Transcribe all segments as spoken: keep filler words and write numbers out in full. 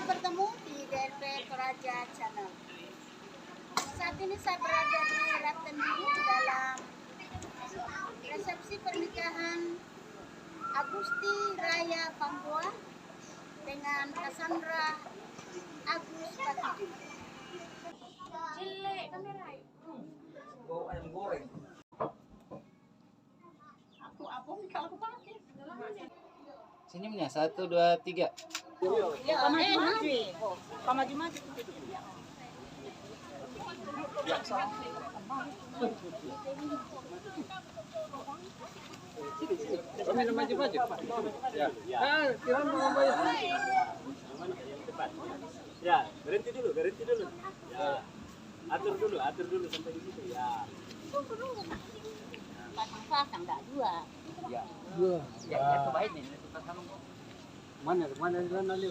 Bertemu di D R P Toraja Channel. Saat ini saya berada di Ratendu dalam resepsi pernikahan Agusti Raya Pambuah dengan Cassandra Agus Patidi. Senyumnya, satu, dua, tiga. Kami maju-maju. Ya. Ya, berhenti dulu, berhenti dulu. Ya. Atur dulu, atur dulu sampai di situ. Ya. Pasang-pasang, nggak dua. Ya. Dua. Ya, ya, coba ini, ini pasang. Mana, mana, mana, mana?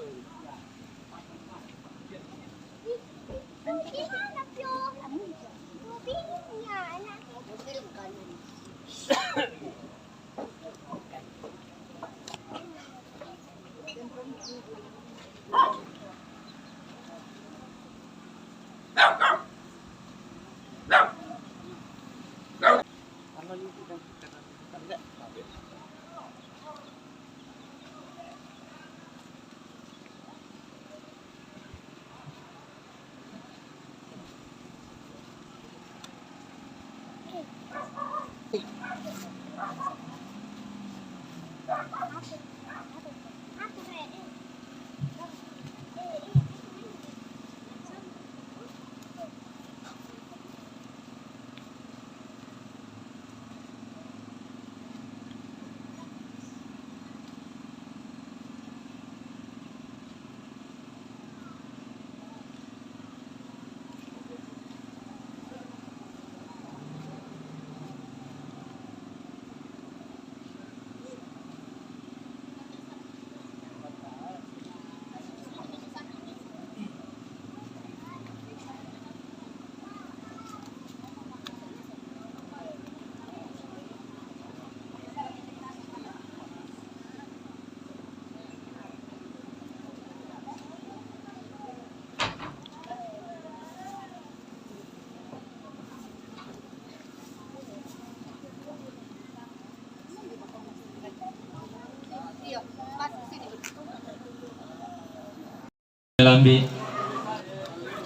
Lambi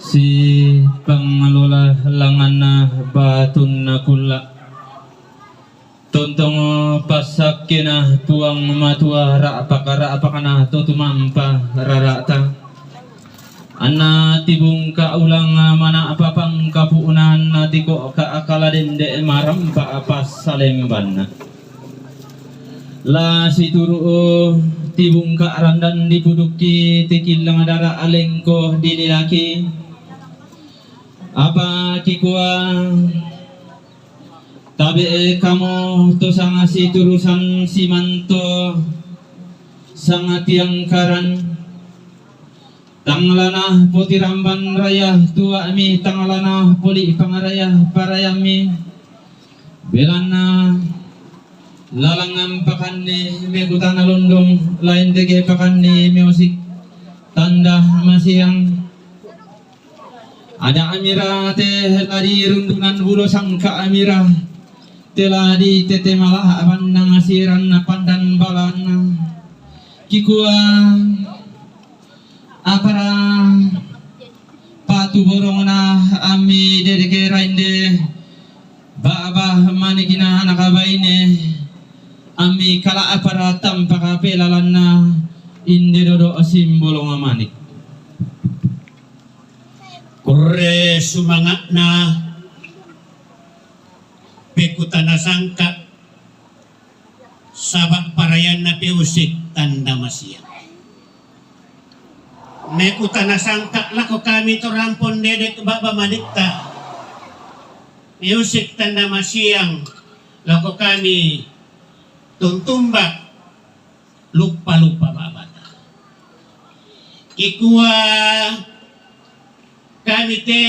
si pangelola langanna Batunna Kulla. Tontong passakkena Puang Matua ra'pak-ra'pakna to tumampa rara'ta. Anna tibungka ulang mana'pa pangkapu'na, anna tiko'ka akala dende marempa passalembanna. La situru' tibungka randan dipudukki tikillang dara alengko dililaki. Apa kikua tabe' kamu to sanga siturusan simanto sanga tiangkaran. Tanglana potiramban raya tua'mi, tanglana poli pangaraya parayammi. Belanna lalang ampakanni mekutana londong, lain tege pakanni meusik tanda masiang. Ada amira te ladi rundunan bulo sangka amira te ladi tete malah abannang asiranna pandan balanna. Kikua apara patu borongna ammi dedeke rainde ba'ba manikina anak baine ammi kala apara tampa kape lalanna inde dodo simbolong manik. Kurre sumanga'na pekutana sangka saba' parayanna peusik tanda masiang. Mekutana sangka lako kami to rampon dedek ba'ba manitta. Peusik tanda masiang lako kami tuntumba luppa-luppa ba'bata. Kikua kami te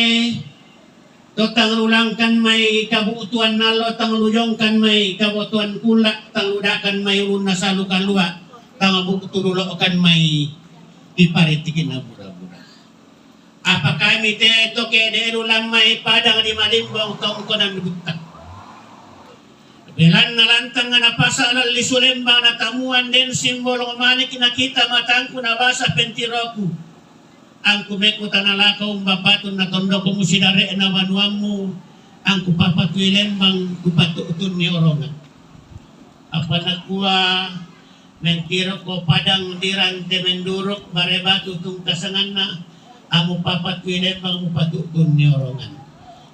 to tang lulangkan mai kabu'tuan allo, tang lujongkan mai kabu'tuan kulla, tang ludakan mai ulunna salu kalua, tang bu'tu lulo'kan mai Iparitiki na bura-bura. Apa kami te to ke'de' lu lammai padang di malimbong tongkonan butta. Belanna lantang napasa' lalli sulembang natamuan den simbolong maniki nakita matangku nabasa pentiroku. Angku mekku tanalako umbapatun natondoko musidare'na banuammu, angku papatui lembang kupatu'tunni orongan. Apa nakua, mentiroko padang dirante menduruk, bare batu tungkasanganna, amu papatui lembang mupatu'tunni orongan.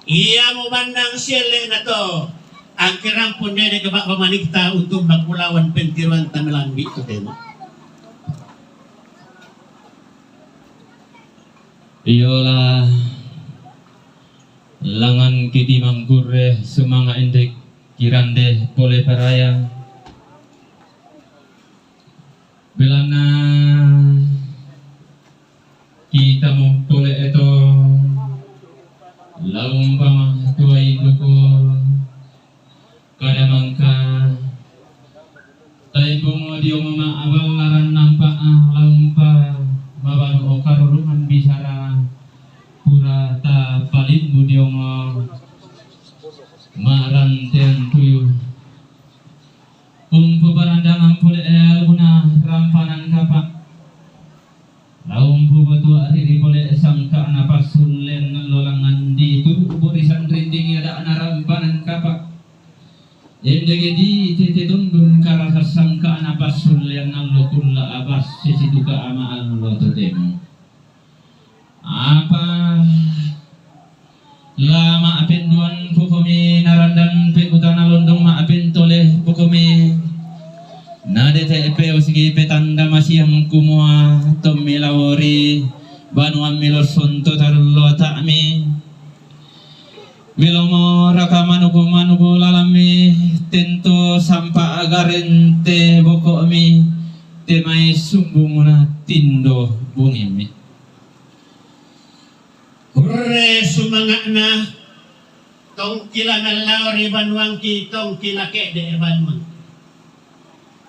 Iya mubandang sielle'na to, angkirampun dede kebak pamanikta utumbak mulawan pentiruanta melambi tu tema. Iyola langan kiti mangkurre sumanga' endek kirande pole paraya. Belanna kita mo pole eto laumpama tuai duko kada mangka taipungo diongo ma'aballaran nampa' laumpa mabanu okarurungan bisara pura tapalimbu diongo ma'rantean tuyu. Umpu parandangan pole eluna rampanan kapa'. Laumpu botua' ri pole sangka'na passullean allo langngan dituru' borisan rinding ada'na rampanan kapa'. Endege di tete tundun karasa sangka'na passullean allo kulla' abas sesituka ama allo totemo. Apa la ma'penduan pokomi narandan pekutana londong ma'pentole pokomi. Nadete pe usigi petanda masiang kumua tommi laori banuammi lossonto tarullo ta'mi. Melomo raka manuku-manuku lalammi tento sampa' garente boko'mi temai sumbunguna tindo bungimmi. Kurre sumanga'na, tongkila mellao ri banuangki, tongkila ke'de' banuangki.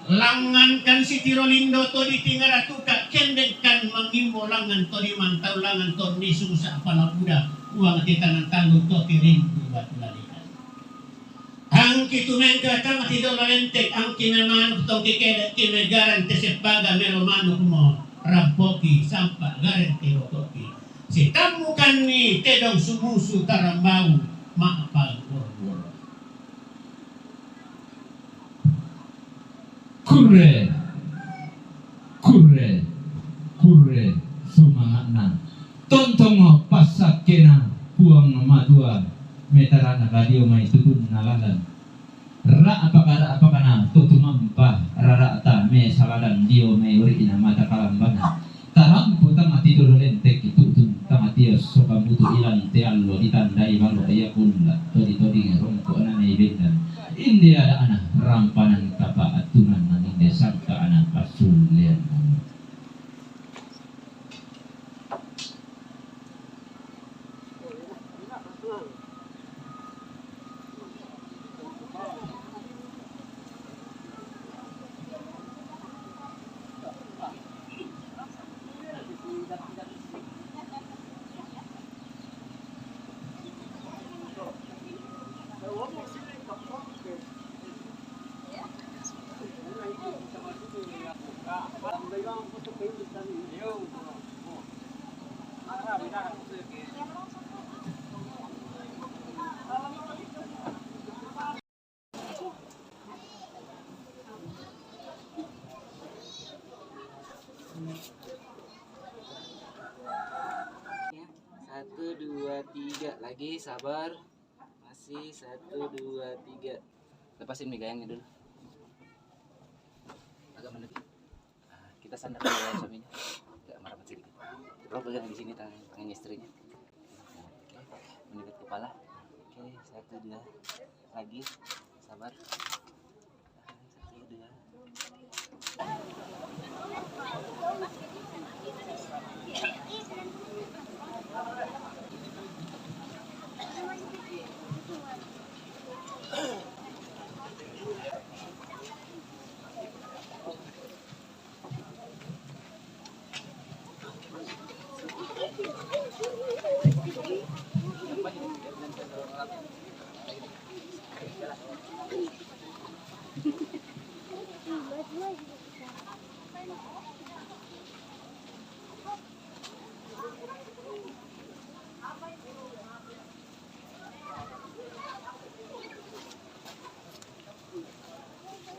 Langngankan sitiro lindo to ditingaratuka, kendengkan mangimbo langngan to dimantau langngan to nisungsa palabuda, uang titangan tandu to tirindu batu lalikan. Angki tumengka tang tidolo lentek, angki memanuk tongki ke'de' ki megaran teseppaga melo manuk mo, rabboki sampa' gareng tebokoki. Sitammukanni tedong sumusu tarambau ma'pal boro-boro. Kurre, kurre, kurre sumanga'na. Tontongo passakkena Puang Matua metarana radio mai tutunna lalan. Ra'paka-ra'pakana to tumampa rara'ta me saladan dio mai uri'na mata kalambana. Tarampu tama tidolo lentek tutun tama tio sokamutu ilan te allo ditandai balo iya kulla todi-todi rongko nana ibendan. Inde ada'na rampanan tapa attunan nanginde sangka ana passullean. Satu, dua, tiga. Lagi, sabar. Masih, satu, dua, tiga. Lepasin mi gayangnya dulu. Agak mendekat. Nah, kita sandar dulu ya suaminya. Agak merapat sedikit. Coba pegang di sini tangan, tangannya istrinya. Oke, mendekat kepala. Oke, satu, dua. Lagi, sabar. Tahan, satu, dua.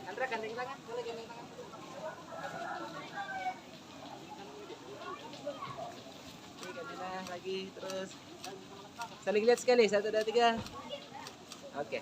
Andra, gandeng tangan, boleh gandeng tangan. Oke, gandeng tangan lagi, terus saling lihat sekali, satu, dua, tiga. Oke.